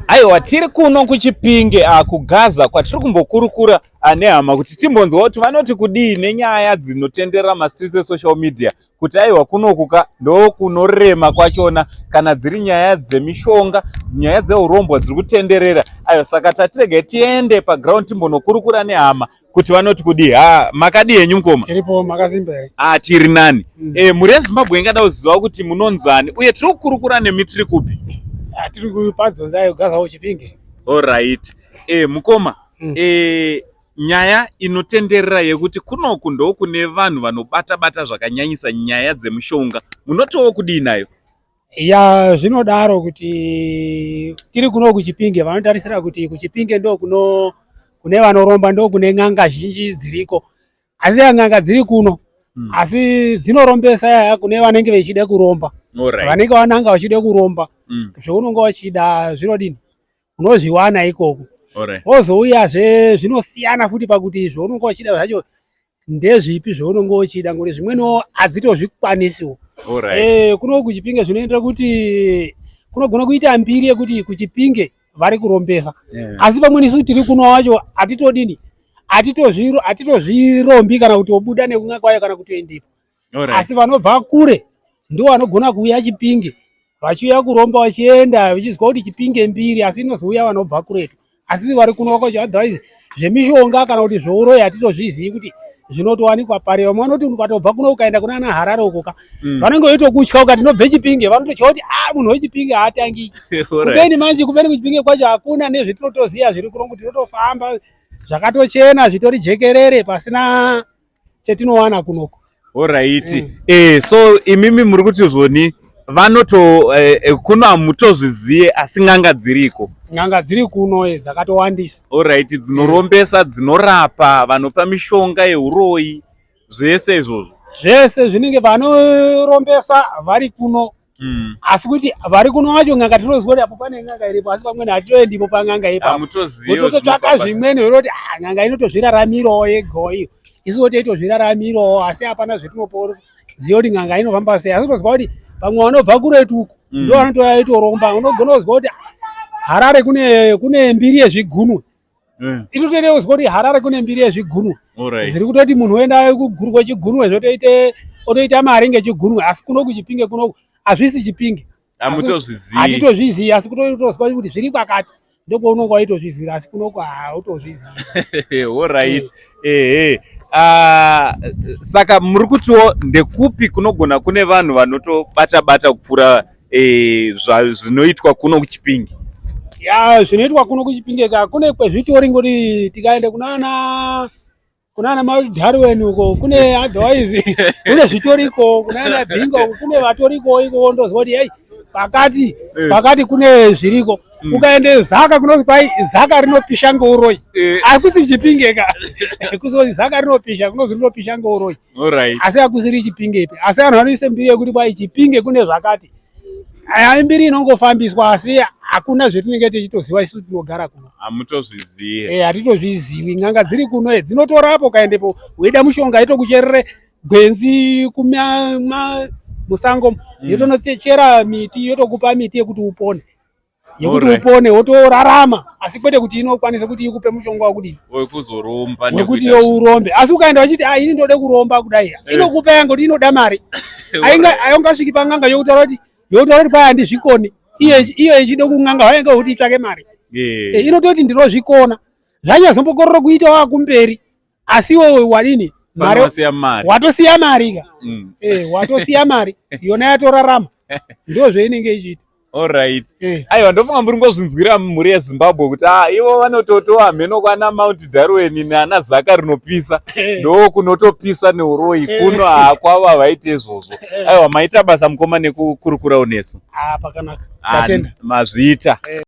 Aiwa, tiri kuno kuChipinge, kuGaza, kwatiri kumbokurukura nehama kuti timbonzwa kuti vanoti kudii nenyaya dzinotenderera mastreets esocial media, kuti aiwa, kunokuka ndokunorema kwachona kana dziri nyaya dzemishonga, nyaya dzeurombwa dziri kutenderera. Aiwa, saka tatiregai tiende paground timbonokurukura nehama kuti vanoti kudii. Ha, makadii henyu, mukoma? Tiripo, makasimba here? Ah, tiri nani. Mhuri yeZimbabwe ingada kuziva kuti munonzani uye tiri kukurukura nemi tiri kupi? Ah, tiri kupadzonza Gaza, Chipinge. Alright. Mukoma, nyaya inotenderera yekuti kunoku ndokune vanhu vanobata bata zvakanyanyisa nyaya dzemushonga, munotiwo kudii nayo? Ya, zvinodaro kuti tiri kuno kuChipinge, vanotarisira kuti kuChipinge ndo kuno kune vanoromba, ndo kune n'anga zhinji dziriko, asi ya n'anga dziri kuno, asi dzinorombesa yaya kune vanenge vechida kuromba, vanenge vananga vachida kuromba. Zvaunonga wachida zvinodini, unozviwana ikoko. Wozouyazve zvinosiyana futi pakuti zvaunonga uchida zvacho ndezvipi zvaunonga uchida, ngekuti zvimweniwo hadzitozvikwanisiwo. Kuno kuChipinge zvinoendera kuti kunogona kuita mbiri yekuti kuChipinge vari kurombesa, asi pamweni isu tiri kuno wacho hatitodini, hatitozvirombi kana kutobuda nekunga kwayo kana kutoendepo. Asi vanobva kure ndo vanogona kuuya Chipinge vachiuya kuromba, vachienda vachizwa kuti Chipinge mbiri, asi inozouya vanobva kuretu. Asi vari kuno kwacho, otherwise zvemishonga kana kuti zveuroyi hatitozvizivi kuti zvinotowanikwa pari. Vamwe vanoti ukatobva kuno ukaenda kuna ana Harare uko ka, vanenge veitokutya. Ukati ndobve Chipinge, vanototya kuti a, munhu weChipinge haatangiki. Kubeni manje, kubeni kuChipinge kwacho hakuna nezvetinotoziva zviri kurongo. Tinotofamba zvakatochena, zvitori jekerere, pasina chetinowana kunoko. Alright. So imimi muri kuti zvoni vanoto kuno hamutozviziye, asi n'anga dziriko? N'anga dziri kuno, dzakatowandisa. Alright, dzinorombesa, dzinorapa, vanopa mishonga yeuroyi, zvese izvozvo? Zvese zvinenge, vanorombesa vari kuno. Asi kuti vari kuno vacho n'anga, tinozwa kuti apo pane n'anga iripo, asi pamweni hatitoendipo pan'anga ipapo. Hamutozivi. Tototsvaka zvimweni zvinoti, ah, n'anga inotozviraramirawo yegawo iyo, isuwo teitozviraramirawo, asi hapana zvetinopoziva kuti n'anga inofamba sei. Asi tozwa kuti pamwe vanobva kuretu uku ndo vanotouya itoromba. Unogona kuzwa kuti Harare kune mbiri yezvigunwe. Itotoite kuzwa kuti Harare kune mbiri yezvigunwe, zviri kutoti munhu oenda kugurwa chigunwe, zvotoite otoita mari ngechigunwe. Asi kuno kuChipinge kunoku hazvisi Chipinge. Hamutozvizivi. Hatitozvizivi, asi kutotozwa kuti zviri kwakati ndokwaunonga waitozvizwira, asi kunoku hautozvizivi. Alright, ehe. Ah, saka muri kutiwo ndekupi kunogona kune vanhu vanotobata bata kupfuura zvinoitwa kuno kuChipinge? Ya, zvinoitwa kuno kuChipinge ka, kune kwezvitori, ngoti tikaenda kunana Mount uko kune, otherwise kune zvitoriko, kunana Binga uko kune vatoriko iko, ndozwa kuti ei, pakati pakati kune zviriko. Ukaende Zaka kunozi kwai Zaka rinopisha ngeuroyi. Hakusi Chipinge ka, kuzozi Zaka rinopisha, kunozi rinopisha ngeuroyi. Asi hakusiri Chipingepi. Asi vanhu vanoise mbiri yekuti kwai Chipinge kune zvakati. Aya mbiri inongofambiswa, asi hakuna zvetinenge tichitoziva isu tinogara kuno. Hamutozvizive. Hatitozvizivi. N'anga dziri kuno, dzinotorapo. Ukaendepo weida mushonga, itokucherere gwenzi musango, yotonochera miti, yotokupa miti yekuti upone, yekuti upone wotorarama, asi kwete kuti inokwanisa kuti ikupe mushonga wekudini. Wekuzoromba. Wekuti yo urombe. Asi ukaenda vachiti, ah, ini ndode kuromba kudai, inokupa yangoti inoda mari. Aingasviki pan'anga yokutaura kuti kwai handizvikoni, iyo ichide kun'anga vainge kuti itsvake mari. Inototi ndinozvikona, zvanyazombokorora kuita wakumberi, asi iwewe wadini? Mari. Panowasiya mari. Watosiya mari ka. Watosiya mari, yona yatorarama, ndo zveinenge ichiita. Alright. Aiwa, ndofunga muri ngozvinzwira, mhuri yeZimbabwe, kuti ah, ivo vanototowa mheno kwana Mount Darwin naana Zaka rinopisa, ndo kunotopisa neuroyi. Kuno hakwavo havaiti izvozvo. Aiwa, maita basa, mukoma, nekukurukurawo nesu. Ah, pakanaka. Ah, Tatenda. Mazviita.